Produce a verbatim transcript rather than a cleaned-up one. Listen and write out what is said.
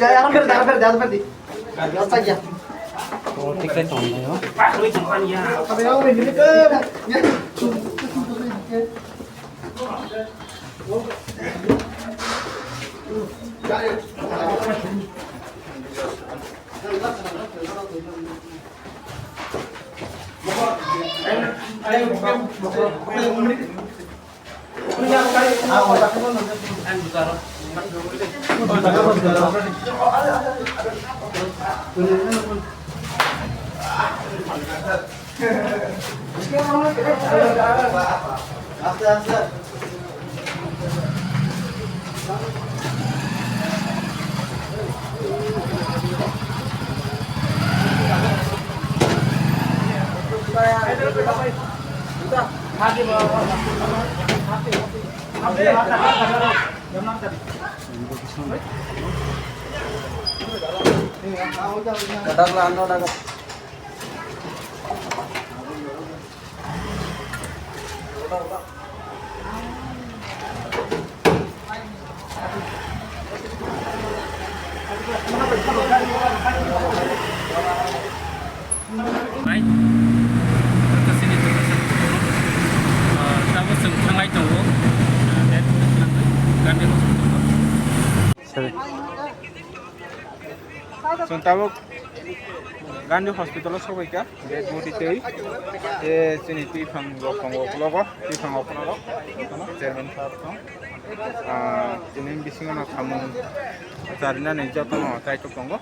Ya, ya, arang fer, arang fer, arang fer di. Ya, sa ya. Oh, tiket on yo. Apa yang ini ke? Ya. Bai, tabuk chwng thanglai tongo, Gandhi Hospital o. Chwng tabuk Gandhi Hospital o sogwi kha, dead body tei, tei chini twiphang rok tongo uklogo, twiphang okno rok, chairman sir tong. Ah, tini bisingo no samung charinani jotono kaitor tongo.